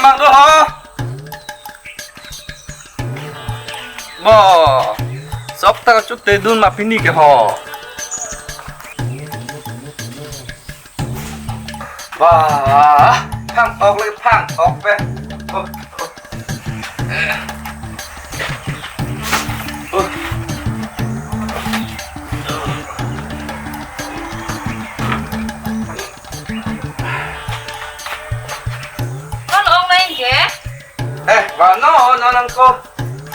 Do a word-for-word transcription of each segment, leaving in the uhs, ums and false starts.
Ang do ho. Bo. Sok ta chut te dun ma pini ke ho. Ba. Phang ok le phang ok pe. Oh, oh. Oh. Kon ong nai ke? Eh, ba no, no nang ko.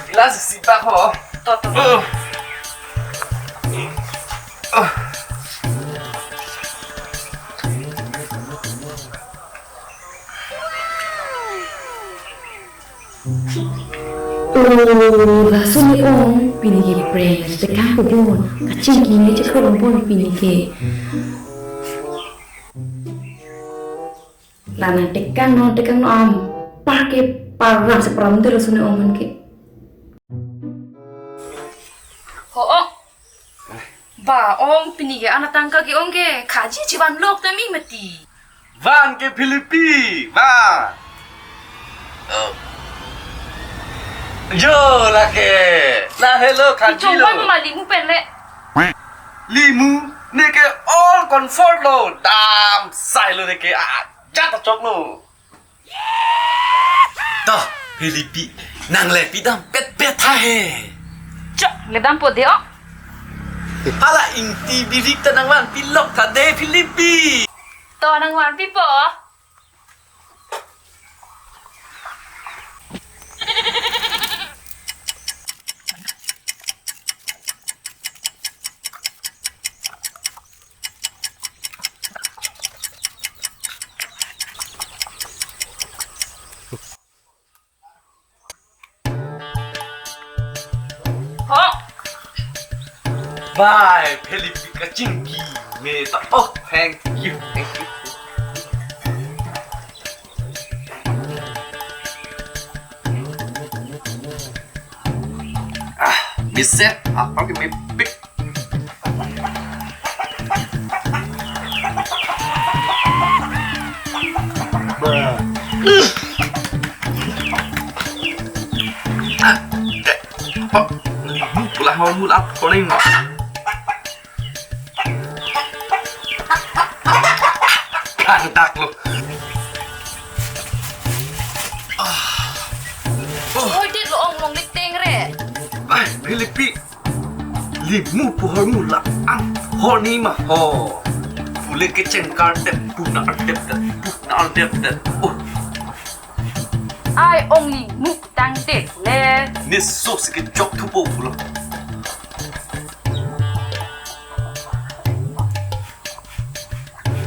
Glass isi bak ho. To, to. Uh. Uh. Oh, laso ne-ong, pini ke prank, tekang ko bon, kachingki ne chekro bon pini ke. La nangtekang non, tekang non am, par ke param se param de laso ne-ong man ke. Ho, oh. Ba, ong pini ke anat tangka ke-ong ke, kaji chivan lok tame mati. Van ke Philipi, van. Oh. Jo lake. La hello, kaji lo. Chongvan ma limu pen le. Limu, ne ke all comfort lo, dam sai lo ne ke, ah, jat chok lo. To, Philipi, nang le pidam pet pet tha he. Chok, le dampo de o. Hala ingti birik ta nangvanpi lok tha de Philipi. To nangvanpipo. Ho. Bye, Philipi kachingki me ta. Oh, thank you, thank you. Ah, bisa, apa ke mepik? Ah, eh, apa? Pulang mau mulak, paling. Kangdak lo. Oi, det lo ong long lik teng re. Ai, Philipi. Limu pohor mu la ang honi ma ho. Pule kecheng kar tep, punar tep tep, punar tep tep. Oh. Ai ong limu tang det le. Ne so si kechok thupo pulo.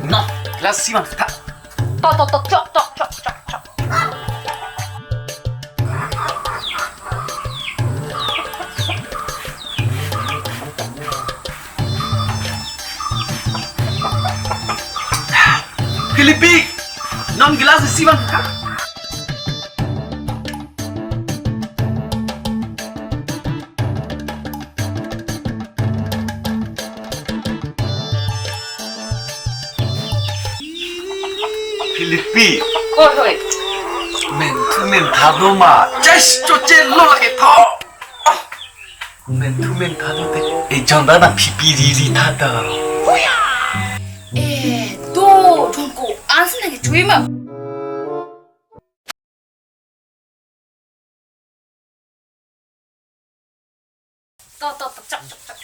No, glass isi bang tha. To, to, to, chok, chok, chok, chok, chok. Philipi, non glass isi bang tha. Philipi. Hoi, hoi. Menthu mentha do ma. Chais, choche lo lake tho. Ah. Menthu mentha do te. E jonda na phipi riri tha ta. Eh, do, jongko, ansi na ke chui ma. To, to, to, chok, chok, chok.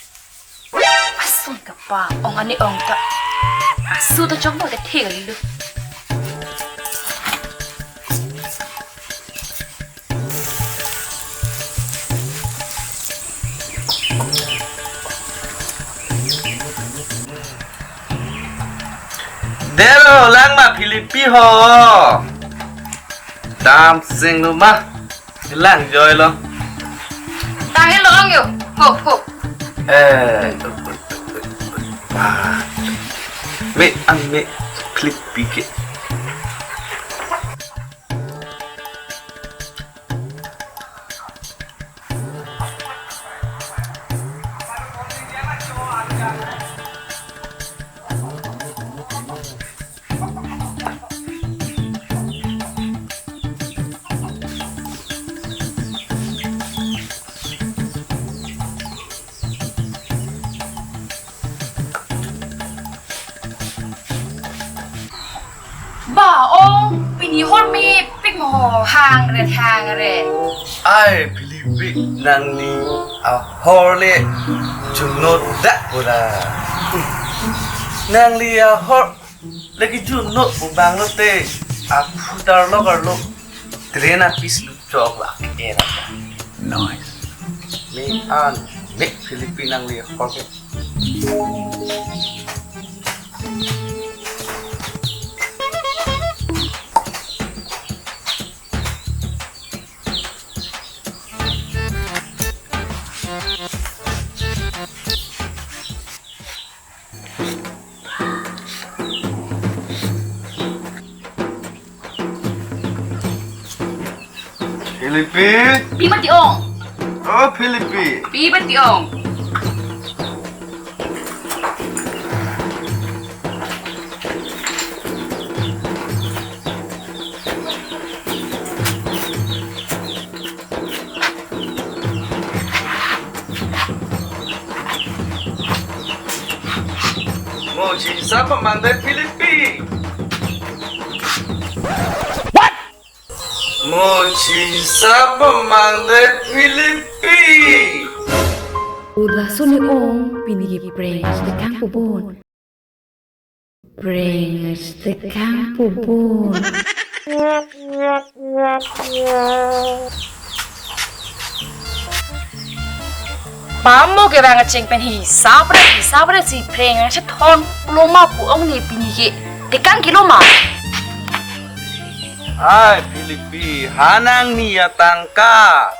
Ason kapa, ong ani ong ta. Asu to chok bo te thek ali lo. Dero lang ma Philipi ho. Dam sing lo ma. Lang joi lo. Tang lo ang yo. Ho ho. Eh. Ah. Me an me Philipi ke. Mepik mo, hangre, hangre. Ai, Philipi, nangli ahor le junot dak pura. Nangli ahor lagi junot pu bang lote. Aphu tarlok arlo. Train apis luchok la. Era. Nice. Me an, me Philipi nangli ahor ke. Philipi? Pi mati ong? Oh, Philipi. Pi mati ong? Mo chisa pamangdet Philipi. What? Mo chisa pamangdet Philipi. Udah suni ong pini ke prank stekang pubun. Prank stekang pubun. Pamo ke bang acheng pen hisap re, hisap re si prank si thon loma pu ong ni pini ke. Tekang keloma. Ai, Philipi, hanang ni atangka.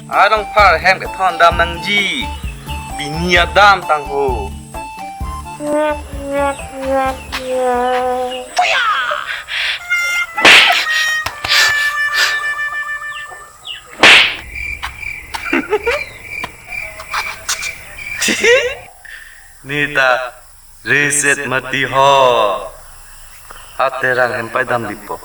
Arong phar hem kethon dam nangji. Pini adam tang ho. Neta reset mati ho. Aterang hem pai dam dipo.